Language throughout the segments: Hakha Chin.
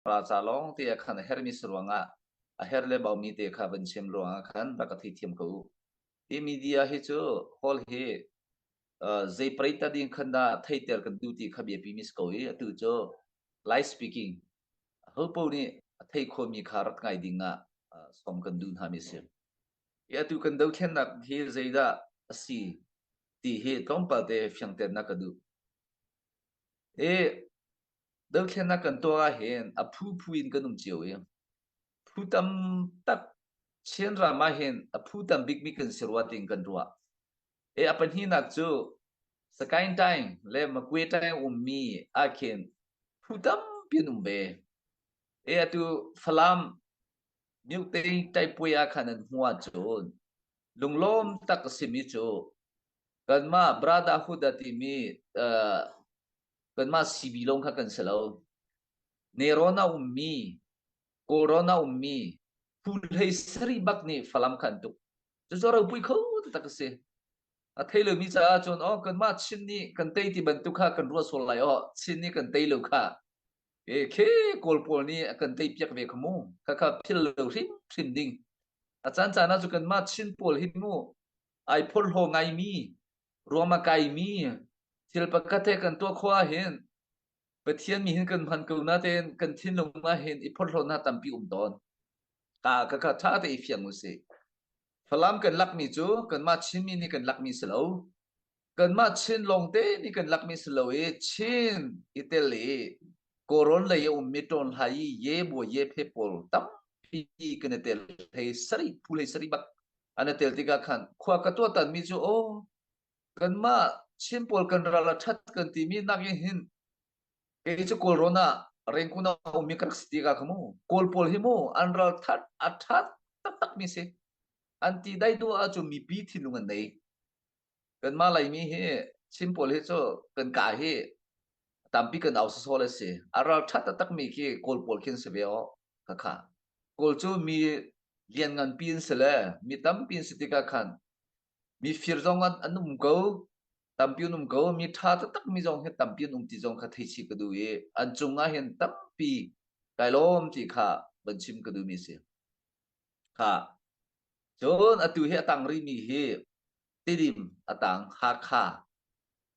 ra ca lawng te ah khan a hermi si ruangah a her le baumi te kha van chim ruangah khan rak ka theithiam ko u. Hi media hi cu hall hi zei preita ding khan dah theiter kan duh ti kha biapi mi si ko i atu cu Lai speaking ho po nih a thei khomi kha rat ngai ding ah sawm kan duh hna mi si. I atu kan dothlennak hi zeidah a si ti hi tlawmpal te fiangternak ka duh. I dothlennak kan tuah ah hin a phu phu in kan um cio i phu tam tak Chin ram ah hin a phu tam bikmi kan si rua tiin kan ruah. E a pahnihnak cu Sakaing Taing le Makwe Taing ummi ah khin phu tampi an um ve. E atu Falam Myuhte Taipuai ah khan an hmuh ahcun lunglawm tak a simi cu kanmah Brotherhood a timi uh, kanmah CB lawng kha kan si lo. Neron a ummi, Kawlrawn a ummi phu hlei sarih bak nih Falam kha an tuk. Cucu ropui kho taktak a si. A thei lomi caah cun oh kanmah Chin nih kan tei ti bantuk kha kan ruah sual lai oh Chin nih kan tei lo kha e khe Kawl pawl nih a kan tei piak ve kha mu kha kha phil lo hrim hrim ding. A caan caan ah cu kanmah Chin pawl hi mu ai phorhlaw ngaimi ruam a kaimi thil pakhat he kan tuah khawh ahhin Pathian mi hin kan hman ko natein kan thinlung ah hin i phorhlawtnak tampi um tawn. Ka ka ka tha te i fiang u sih. Falam kan lakmi cu kanmah Chinmi nih kan lakmi si lo. Kanmah Chin lawngte nih kan lakmi si lo i Chin i tel i Kawlrawn lei a ummi ṭawn hlai i ye bawi ye phe pawl tampi kan i tel hlei sarih phu hlei sarih bak an i tel tikah khan khua ka tuahtanmi cu aw kanmah Chin pawl kan ral a ṭhat kan timi nak in hin kei cu Kawlrawn ah Rengkun ah ummi ka rak si tikah kha mu Kawl pawl hi mu an ral that a ṭhat taktak mi si an ti dai duh ahcun mipi thinlung an nei kanmah Laimi hi Chin pawl hi cu kan ka hi tampi kan au sawsawh le si a ral ṭhat taktak mi khi Kawl pawl khi an si ve aw kha kha Kawl cu mi lianngan pi an si le mi tampi an si tikah khan mi fir zong an um ko tampi an um ko mi ṭha taktak mi zong hi tampi an um ti zong kha theichih ka duh i an cungah hin tampi kai lawm ti kha van chim ka duh mi si kha cun atu hi a tang rih mi hi Tidim a tang Hakha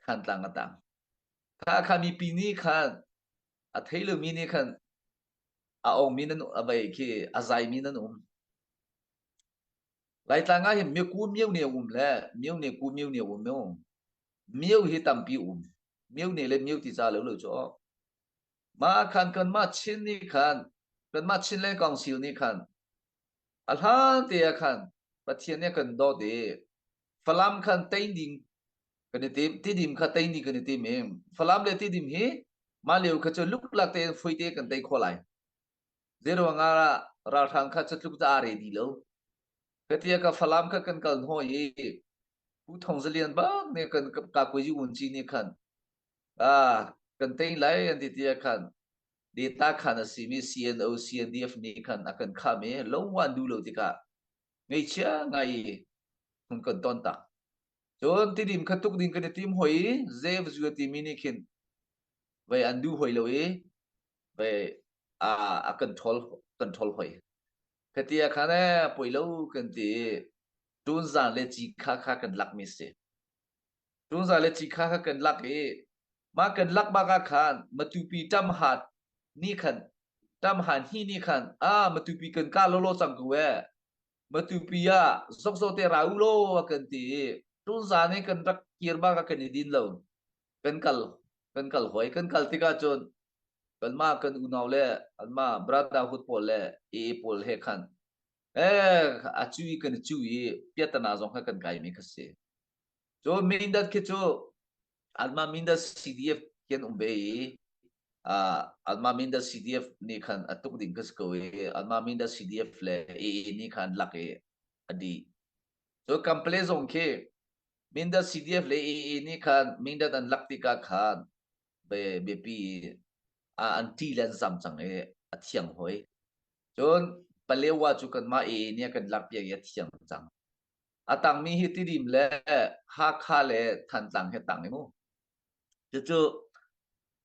Thantlang a tang kha kha mipi nih khan a thei lomi nih khan a ong mi nan a vei khi a zai mi nan um Laitlang ah hin miku mio ne um le mio ne ku mio ne um mu. Mio hi tampi um. Mio ne le mio ti ca lo lo cu. Ma khan kan mah Chin nih khan kan mah Chinland Council nih khan a hlan te ah khan Pathian nih a kan dawt i Falam khan tei ding kan i tim Tidim kha tei ding kan i tim i Falam le Tidim hi mah lio kha cu luklak tein fui te kan tei khawh lai. Zeiruang ah ralhrang kha cutluk cu aa re dih lo. Katia ka Falam kha kan kal hnaw i Pu Thong Zalian bak nih kan kakuazi unci nih khan ah kan tei lai an ti tia khan data khan a simi CNO CNDF nih khan a kan kham i lo wan duh lo tikah ngeichia ngai i hun kan ton tak. Cun tidim kha tuk ding kan i tim hoi i zev zu timi nih khin vei an duh hoi lo i vei a a kan ṭhawl kan ṭhawl hoi. Khatia khan ee poi lo kan ti i ṭunzang le cikha kha kan lakmi si. Ṭunzang le cikha kha kan lak i mah kan lak bak ah khan Matupi ṭamhat ni khan ṭamhan hi ni khan ah Matupi kan kah lawlaw cang ko ee. Matupi ah zokzok te ra u law a kan ti i ṭunzang in kan rak kir bak ah kan i din lo. Kan kal kan kal hoi. Kan kal tikah cun kanmah kan unau le anmah brotherhood pawl le AA pawl he khan eh a cu i kan i cu i piatana zong kha kan kaimi kha si. Cu Mindat khi cu anmah Mindat CDF khi an um ve i uh, anmah Mindat CDF nih khan a tuk ding kha si ko i anmah Mindat CDF le AA nih khan lak i a dih. Cu Kample zong khi Mindat CDF le AA nih khan Mindat an lak tikah khan biapi an ṭi le an zam cang i a thiang hoi. Cun Palewa cu kanmah AA nih a kan lakpiak i a thiang cang. A tangmi hi Tidim le Hakha le Thantlang hi tang i mu. Cucu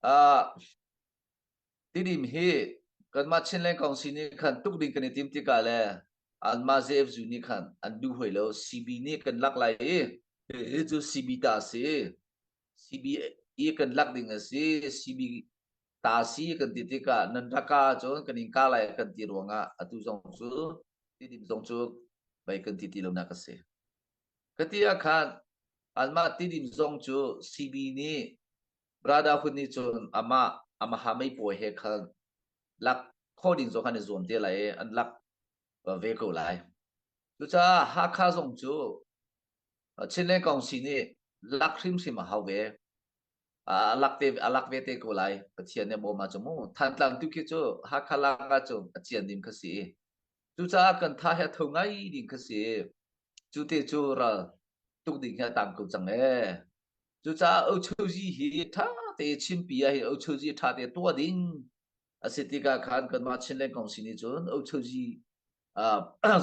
uh, Tidim hi Kanmah Chinland Council nih khan tuk ding kan i tim tikah le anmah ZFU nih khan an duh hoi lo. CB nih kan lak lai i hi cu CB ta a si. CB i kan lak ding a si. CB ta si kan ti tikah nan rak ka ahcun kan in ka lai kan ti ruangah atu zong cu Tidim zong cu vei kan ti ti lonak a si. Ka ti ah khan anmah Tidim zong cu CB nih Brotherhood nih cun amah amaha meipawi he khan lak khawh ding zong an i zuam te lai i an lak ve ko lai. Cucaah Hakha zong cu Chinland Council nih lak hrimhrim a hau ve. A lak te a lak ve te ko lai. Pathian nih bawm ahcun mu Thantlang tu khi cu Hakha lak ahcun a cian ding kha si. Cucaah kan tha he a tho ngai ding kha si. Cu te cu ral tuk ding hi a tang ko cang ee. Cucaah Ochozi hi ṭha te chimpi ah hin Ochozi ṭha te tuah ding a si tikah khan kanmah Chinland Council nih cun Ochozi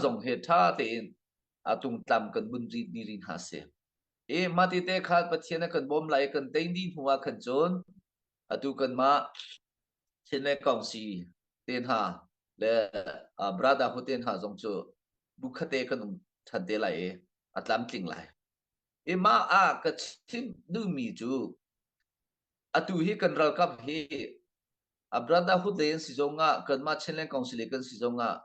zong he ṭha tein a tungtlam kan bun rih ni rih hna si. I mah ti te khan Pathian a kan bawm lai kan tei dih hnu ah khan cun atu kanmah Chinland Council te hna le Brotherhood te hna zong cu bu khate kan um ṭhan te lai i a tlamtling lai. I mah ah ka chim duhmi cu atu hi kan ralkap hi a brotherhood lei an si zongah kanmah Chinland Council lei kan si zongah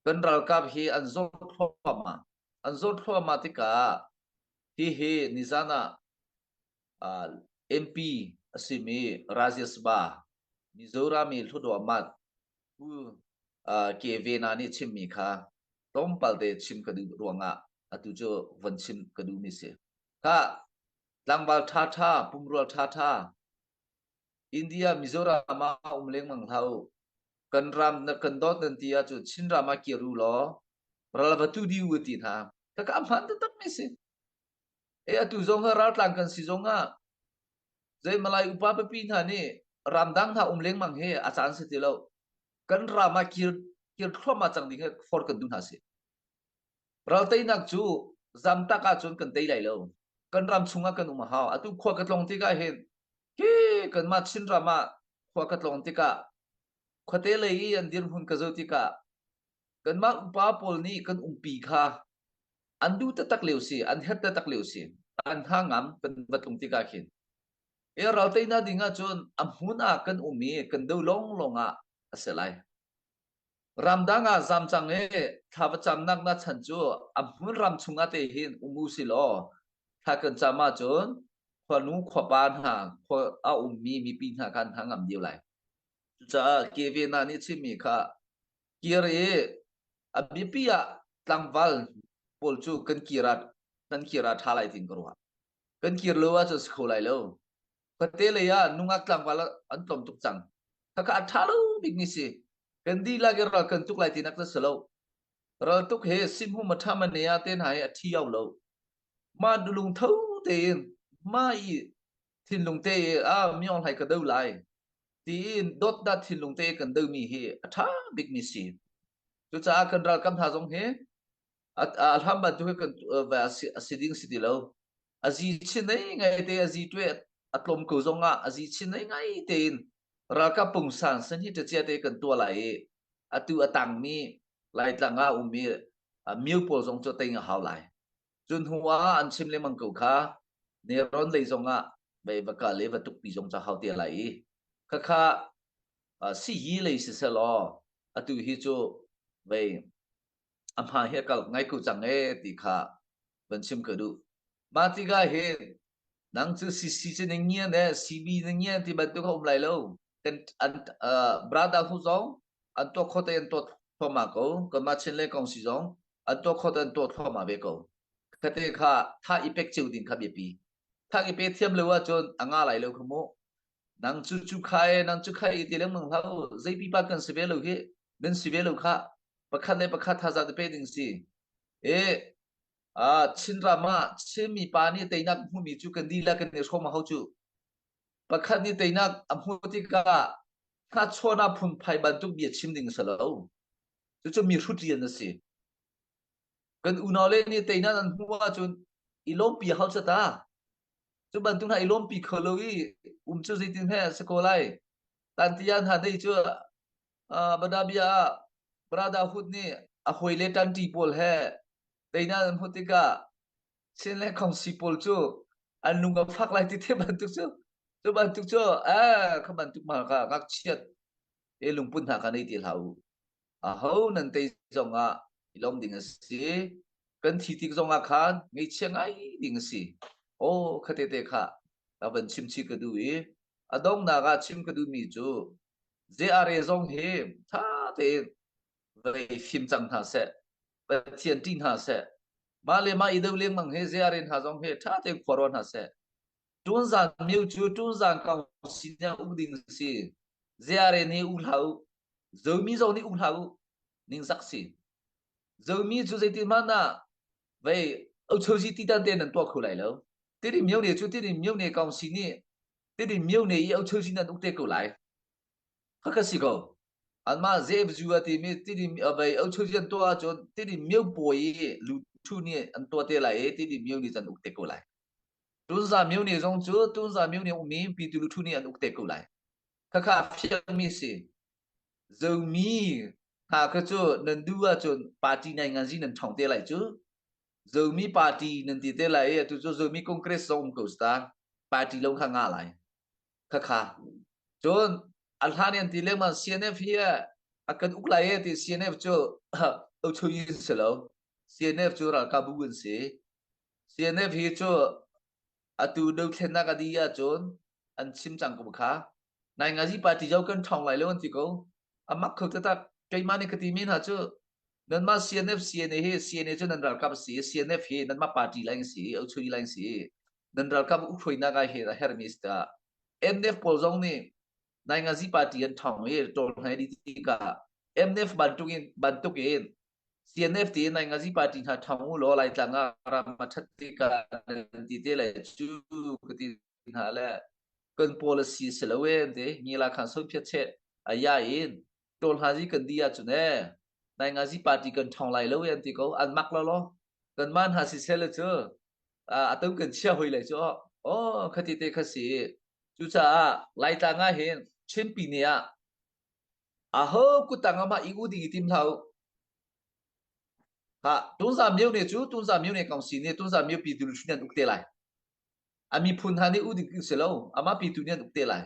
kan ralkap hi an zor thluahmah an zor thluahmah tikah hihi nizan ah uh, MP a simi Rajya Sabha Mizoram i Hluttaw Mat Pu uh, Ke Vena nih chimmi kha tlawmpal te chim ka duh ruangah atu cu von chim ka duhmi si. Kha tlangval ṭhaṭha, pumrual ṭhaṭha, India, Mizoram ah um lengmang hlah u. Kan ram na kan dawt nan ti ahcun Chinram ah kir u law ral va tu dih u ti hna. Kaka a hmaan taktak mi si. E atu zong ah raltlang kan si zong ah zei Malay upa pipi hna nih ramdang hna um lengmang hi a caan si ti lo. Kan ram ah kir kir thluahmah cang ding hi for kan duh hna si. Ral teinak cu zamtak ahcun kan tei lai lo. Kan ram chungah kan um a hau. Atu khua ka tlong tikah hin hi kanmah Chinram ah khua ka tlong tikah khuate lei i an dirhmun ka zoh tikah kanmah upa pawl nih kan umpi kha an duh taktak lio si, an herh taktak lio si. An hna ngam kan va tlung tikah khin. E ral teinak ding ahcun a hmun ah kan um i kan do lawnglawng ah a si lai. Ramdang ah zam cang i thla va camnak na chan cu a hmun ram chungah te hin um u si law thla kan cam ahcun khuanu khuapa hna khua a ummi mipi hna kha an hna ngam dih lai. Cucaah Kevin nih chimmi kha kir i a biapi ah tlangval pawl cu kan kir ah kan kir ah ṭha lai tiin ka ruah. Kan kir lo ahcun si kho lai lo. Khuate lei ah nungak tlangval an tlawm tuk cang. Khakha a ṭha lo bikmi si. Kan dihlak i ral kan tuk lai tinak cu si lo. Ral tuk he simhu maṭha manea te hna hi a ṭhi au lo. Mah lungtho tein mah i thinlung te i ah miong hlai ka do lai tiin dawtnak thinlung te kan domi hi a ṭha bikmi si. Cucaah kan ralkap hna zong hi a hlam bantuk hi kan a si ding si ti lo. A zi chin ngai te a zi tue a tlawm ko zong ah a zi chin ngai tein ralkap pungsan san hi ṭacia te kan tuah lai i atu a tangmi Laitlang ah ummi miu pawl zong cu tei a hau lai. Cun hnu ah an chim lengmang ko kha Neron lei zong ah vei va kal i va tukpi zong cu hau te lai i khakha siyi lei siseh law atu hi cu vei a hma hi a kal ngai ko cang e ti kha van chim ka duh. Mah tikah hin nang cu CC cu na ngian e CB na ngian ti bantuk a um lai lo. Kan an brother hu zong an tuah kho te an tuah thluahmah ko. Kanmah Chin le kong si zong an tuah kho te an tuah thluahmah ve ko. Khate kha tha i pek cio ding kha biapi. Tha i pe thiam lo ahcun a nga lai lo kha mu. Nang cu cu kha e nang cu kha e ti lengmang hlah u. Zei pipa kan si ve lo hi. Nan si ve lo kha. Pakhat le pakhat thazaang te pe ding si. E Chinram ah Chinmi pa nih teinak hmumi cu kan dihlak kan i hrawm a hau cu. Pakhat nih teinak a hmuh tikah hnahchuahnak phunphai bantuk bia chim ding a si lo. Cucu mi hrut rian a si. Kan unau le nih teinak an hmuh ahcun i lawmpi a hau ta. Cu bantuk hna i lawmpi kho lo i um cu zeitin he a si ko lai. Tantian hna nei cu. Badabia ah Brotherhood nih a hawile ṭanṭi pawl he teinak an hmuh tikah Chin le Khongsi pawl cu an lung a fak lai ti te bantuk cu cu bantuk cu eh kha bantuk ma kha ngakchiat e lungput hna kha nei ti hlah u. Aho nan tei zong ah i lawm ding a si. Kan thi tik zong ah khan ngaihchia ngai ding a si. Aw kha tete kha ka van chim chih ka duh i a donghnak ah chim ka duhmi cu JRA zong hi tha tein vei fim cang hna seh. Pathian ṭih hna seh. Mah le mah i do lengmang hi JRA hna zong hi tha tein khua ruah hna seh. Ṭunzan mio cu ṭunzan kong sin uk ding a si. JRA nih u hlah u. Zomi zong nih um hlah u. Ningzak si. Zomi cu zeitin hmanh ah vei ochozi ti tan te nan tuah kho lai lo. Tiri myo ne cu tiri myo ne kong si nih tiri myo ne i ochozi nan uk te ko lai. Kha ka si ko. Anmah zevzu a timi tiri vei ochozi an tuah ahcun tiri myo pawi i lu thu nih an tuah te lai i tiri myo nih can uk te ko lai. Tunza myo ne zong cu tunza myo ne ummi pitu lu thu nih an uk te ko lai. Khakha a fiangmi si. Zomi hna kha cu nan duh ahcun party nai ngan zi nan ṭhong te lai cu. Zomi party nan ti te lai i atu cu Zomi Congress zong um ko sta. Party lo kha ngah lai. Khakha. Cun a hlan an ti lengmang CNF hi a kan uk lai e ti CNF cu ochoyi si lo. CNF cu ralkapbu an si. CNF hi cu atu dothlennak a dih ahcun an chim cang ko kha. Naingazi party zo kan ṭhawng lai lo an ti ko. A mak kho taktak. Keimah nih ka timi hna cu nanmah CNF CNA hi CNA cu nan ralkap a si CNF hi nanmah party laing si Ochui laing si nan ralkap ukhruainak ah hin a hermi si ta MNF pawl zong nih Naingazi party an ṭhawng i ṭawl hnai di tikah MNF bantukin bantukin CNF ti Naingazi party hna ṭhawng u law Laitlang ah ram a ṭhat tikah nan ti te lai cu ka ti hna le kan policy si lo e an ti ngila khan son phiat che a ya in tol ha ji kan di ahcun e Naingazi party kan ṭhawng lai lo e an ti ko an mak lo lo kan man ha si sel cu a to kan chia hoi lai cu oh khati te kha si cucaah Laitlang ah hin Chinpi ni ah aho kutang ama i u ding i tim hlau ha tunza myo ne cu tunza myo ne kong si ne tunza myo pi dul an uk te lai a miphun hna nih u ding si lo ama pi tu nih an uk te lai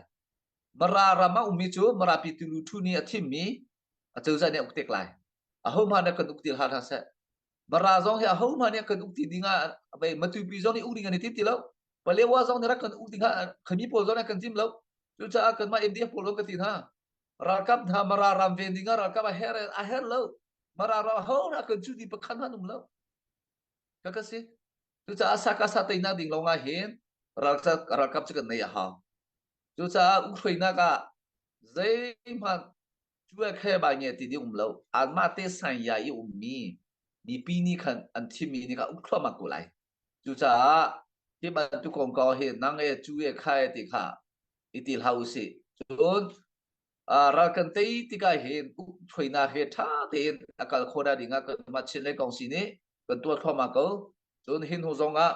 mara ram ah ummi cu mara pi tu lu thu nih a thimmi a cozah nih a uk tek lai aho hmanh nih kan uk ti hlah hna seh mara zong hi aho hmanh nih kan uk ti ding ah matupi zong nih uk ding an i tim ti lo palewa zong nih rak kan uk ding ah khami pawl zong nih kan tim lo cucaah kanmah MDF pawl zong ka ti hna ralkap hna mara ram ven ding ah ralkap a her a her lo mara ram ho na kan cu di pakhat hmanh um lo ka ka si cucaah sakasa teinak ding lawng ah hin ralkap ralkap cu kan nei a hau cucaah ukhruainak ah zeihmanh cuai khe bai nge ti ding um lo anmah te sang ya i ummi mipi nih khan an thimmi nih kha uk thluahmah ko lai cucaah hi bantuk kong ko hi nang e cu e kha e ti kha i ti hlah usih cun ral kan tei tikah hin ukhruainak he ṭha tein a kal khawh ding ah kanmah Chin le Kongsi nih kan tuah thluahmah ko. Cun hin hnu zong ah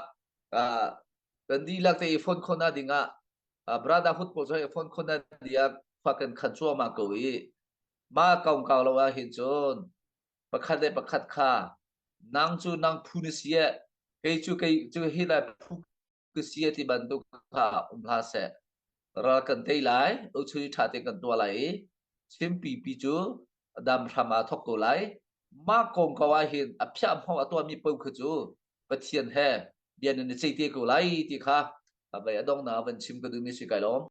kan dihlak te i phone khawhnak ding ah brotherhood pawl zong i phone khawhnak ding ah khua kan khan cuahmah ko i mah kongkau lo ah hin cun pakhat le pakhat kha nang cu nang phu na si eh kei cu kei cu hi lai phu ka si ti bantuk kha um hlah seh. Ral kan tei lai, uchui ṭha tein kan tuah lai i Chinpi pi cu dam hram aa thawk ko lai. Mah kong ko ah hin a phiah hmawng a tuahmi paoh kha cu Pathian he bia nan i ceih te ko lai ti kha a vei a donghnak van chim ka duhmi si kai lawm.